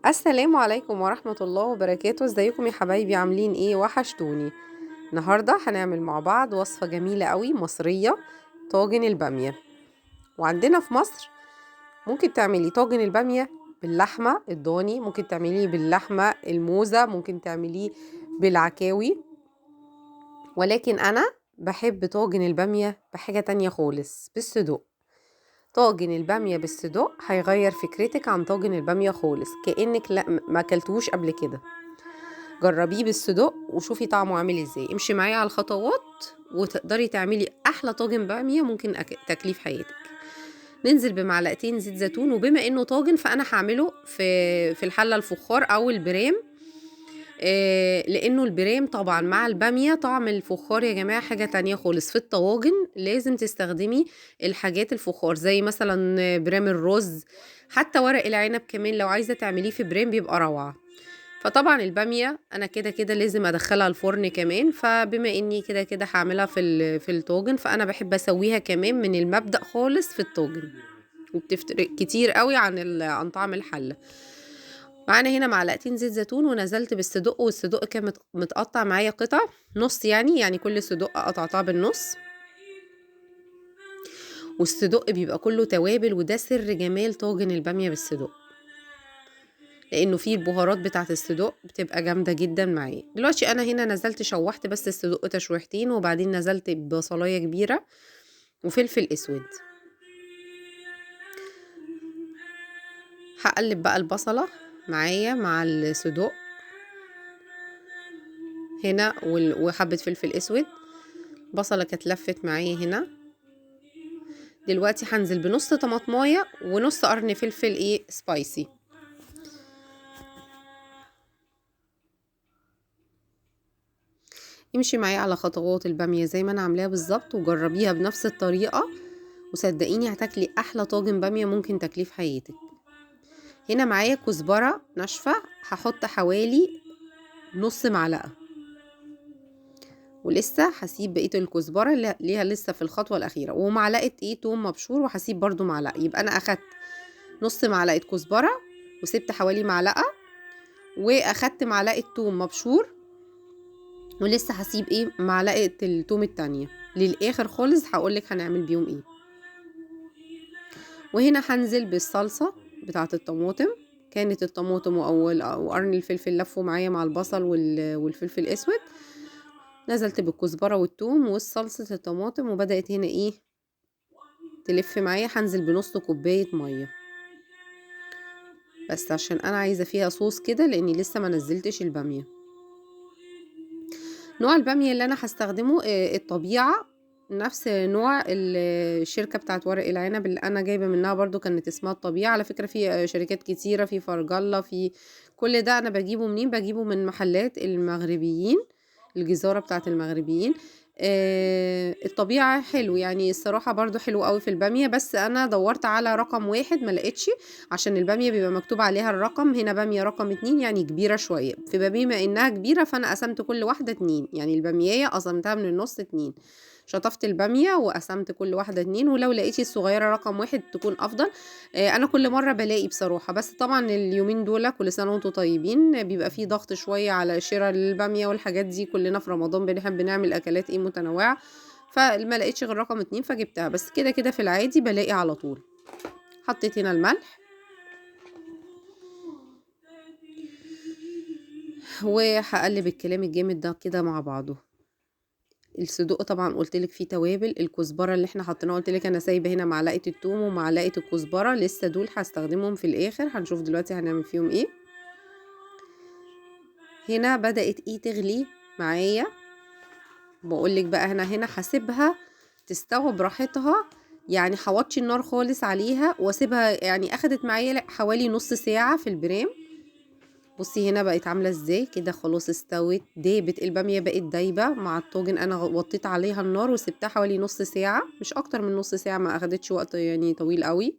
السلام عليكم ورحمة الله وبركاته. ازيكم يا حبايبي؟ عاملين ايه؟ وحشتوني. النهاردة هنعمل مع بعض وصفة جميلة قوي مصرية، طاجن البامية. وعندنا في مصر ممكن تعملي طاجن البامية باللحمة الضاني، ممكن تعمليه باللحمة الموزة، ممكن تعمليه بالعكاوي، ولكن انا بحب طاجن البامية بحاجة تانية خالص، بالصدق. طاجن البامية بالصدق هيغير فكرتك عن طاجن البامية خالص، كأنك لا ما اكلتوش قبل كده. جربيه بالصدق وشوفي طعمه عامل ازاي. امشي معايا على الخطوات وتقدري تعملي احلى طاجن بامية ممكن تاكليه في حياتك. ننزل بمعلقتين زيت زيتون، وبما انه طاجن فانا هعمله في الحلة الفخار او البرام، لانه البرام طبعا مع البامية طعم الفخار يا جماعة حاجة تانية خالص. في الطواجن لازم تستخدمي الحاجات الفخار، زي مثلا برام الرز، حتى ورق العنب كمان لو عايزة تعمليه في برام بيبقى روعة. فطبعا البامية انا كده كده لازم ادخلها الفرن كمان، فبما اني كده كده هعملها في الطاجن، فانا بحب اسويها كمان من المبدأ خالص في الطاجن، وبتفرق كتير قوي عن طعم الحلة. معانا هنا معلقتين زيت زيتون، ونزلت بالصدق، والصدق كان متقطع معايا قطع نص، يعني كل صدق قطعتها بالنص. والصدق بيبقى كله توابل، وده سر جمال طاجن البامية بالصدق، لانه فيه البهارات بتاعت الصدق بتبقى جامدة جدا معايا. دلوقتي انا هنا نزلت شوحت بس الصدق تشويحتين، وبعدين نزلت ببصلاية كبيرة وفلفل اسود. هقلب بقى البصلة معايا مع الصدق هنا وحبة فلفل اسود. بصلة كانت لفت معايا هنا. دلوقتي هنزل بنص طماطماية ونص قرن فلفل سبايسي. امشي معايا على خطوات البامية زي ما انا عاملاها بالظبط، وجربيها بنفس الطريقة، وصدقيني هتاكلي احلى طاجن بامية ممكن تاكليه في حياتك. هنا معايا كزبرة ناشفة، هحط حوالي نص معلقة، ولسه هسيب بقية الكزبرة اللي ليها لسه في الخطوة الأخيرة، ومعلقة توم مبشور، وهسيب برضو معلقة. يبقى أنا أخدت نص معلقة كزبرة وسبت حوالي معلقة، وأخدت معلقة توم مبشور، ولسه هسيب معلقة التوم التانية للآخر خالص، هقولك هنعمل بيهم ايه. وهنا هنزل بالصلصة بتاعة الطماطم. كانت الطماطم وقرن الفلفل لفوا معايا مع البصل والفلفل الاسود. نزلت بالكزبرة والثوم والصلصة الطماطم، وبدأت هنا تلف معايا. هنزل بنص كوباية مية بس، عشان انا عايزة فيها صوص كده، لاني لسه ما نزلتش البامية. نوع البامية اللي انا هستخدمه الطبيعة، نفس نوع الشركة بتاعت ورق العنب اللي انا جايبة منها برضو، كانت اسمها الطبيعة. على فكرة في شركات كتيرة، في فرجالة، في كل ده. انا بجيبه منين؟ بجيبه من محلات المغربيين، الجزارة بتاعت المغربيين. الطبيعة حلو يعني الصراحة، برضو حلو قوي في البامية، بس انا دورت على رقم 1 ما لقيتش، عشان البامية بيبقى مكتوب عليها الرقم. هنا بامية رقم 2، يعني كبيرة شوية، فبما انها كبيرة فانا قسمت كل واحدة 2، يعني البامية قسمتها من النص 2. شطفت البامية وقسمت كل واحدة 2، ولو لقيتي الصغيرة رقم 1 تكون افضل. انا كل مرة بلاقي بصراحة، بس طبعا اليومين دول كل سنة وانتم طيبين بيبقى فيه ضغط شوية على شراء البامية والحاجات دي، كلنا في رمضان بنحب نعمل اكلات متنوعة، فما لقيتش غير رقم 2 فجبتها، بس كده كده في العادي بلاقي على طول. حطيت هنا الملح، وهقلب الكلام الجامد ده كده مع بعضه. الصدق طبعا قلتلك فيه توابل، الكزبره اللي احنا حطيناها قلتلك انا سايبه هنا معلقه الثوم ومعلقة الكزبره، لسه دول هستخدمهم في الاخر، هنشوف دلوقتي هنعمل فيهم ايه. هنا بدات تغلي معايا. بقولك بقى هنا هسيبها تستوي براحتها، يعني هوطي النار خالص عليها واسيبها. يعني اخدت معايا حوالي نص ساعة في البرام. بصي هنا بقت عامله ازاي كده، خلاص استوت، دابت الباميه، بقت دايبه مع الطاجن. انا وطيت عليها النار وسبتها حوالي نص ساعة، مش اكتر من نص ساعة، ما اخدتش وقت يعني طويل قوي،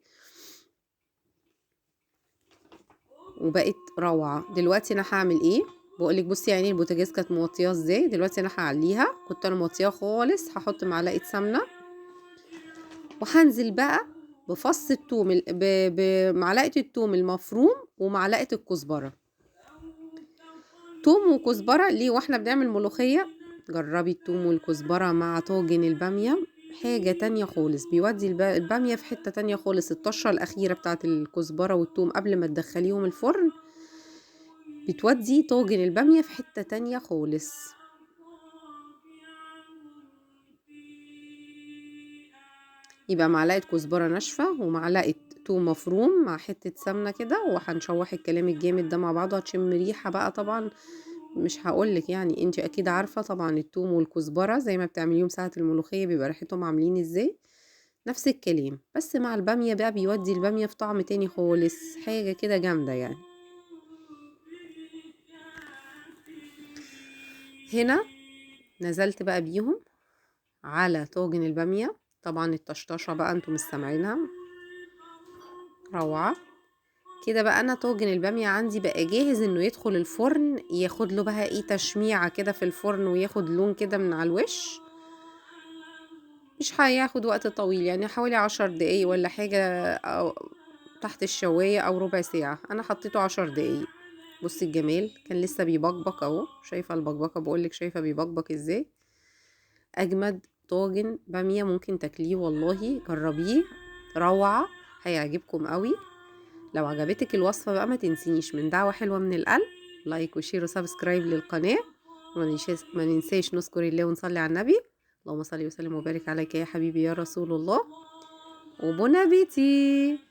وبقت روعه. دلوقتي انا هعمل ايه؟ بقولك بصي يعني البوتاجاز كانت موطيه ازاي. دلوقتي انا هعليها، كنت انا موطياها خالص. هحط معلقه سمنه، وهنزل بقى بفص الثوم بمعلقه الثوم المفروم ومعلقة الكزبرة. توم وكزبرة ليه واحنا بنعمل ملوخية؟ جربي التوم والكزبرة مع طاجن البامية، حاجة تانية خالص، بيودي البامية في حتة تانية خالص. الطشة الأخيرة بتاعت الكزبرة والتوم قبل ما تدخليهم الفرن بتودي طاجن البامية في حتة تانية خالص. يبقى معلقة كزبرة ناشفة ومعلقة توم مفروم مع حتة سمنة كده، وهنشوح الكلام الجامد ده مع بعضه. هتشم ريحة بقى طبعا مش هقولك، يعني انت اكيد عارفة طبعا التوم والكزبرة زي ما بتعمليهم ساعة الملوخية بيبقى ريحتهم عاملين ازاي، نفس الكلام بس مع البامية بقى بيودي البامية في طعم تاني خالص، حاجة كده جامدة يعني. هنا نزلت بقى بيهم على طاجن البامية، طبعا الطشطشة بقى انتم مش سامعينها، روعة كده بقى. انا طاجن البامية عندي بقى جاهز انه يدخل الفرن، ياخد له بقى ايه تشميعة كده في الفرن وياخد لون كده من على الوش. مش هياخد وقت طويل، يعني حوالي 10 دقايق ولا حاجة، او تحت الشواية او ربع ساعة. انا حطيته 10 دقايق. بصي الجمال، كان لسه بيبقبق اهو، شايفة البقبقة؟ بقولك شايفة بيبقبق ازاي. اجمد طاجن بامية ممكن تاكليه والله، جربيه روعة، هيعجبكم قوي. لو عجبتك الوصفة بقى ما تنسينيش من دعوة حلوة من القلب، like و share و subscribe للقناة، وما ننساش نذكر الله ونصلي على النبي. اللهم صل وسلم وبارك عليك يا حبيبي يا رسول الله. و bon appétit.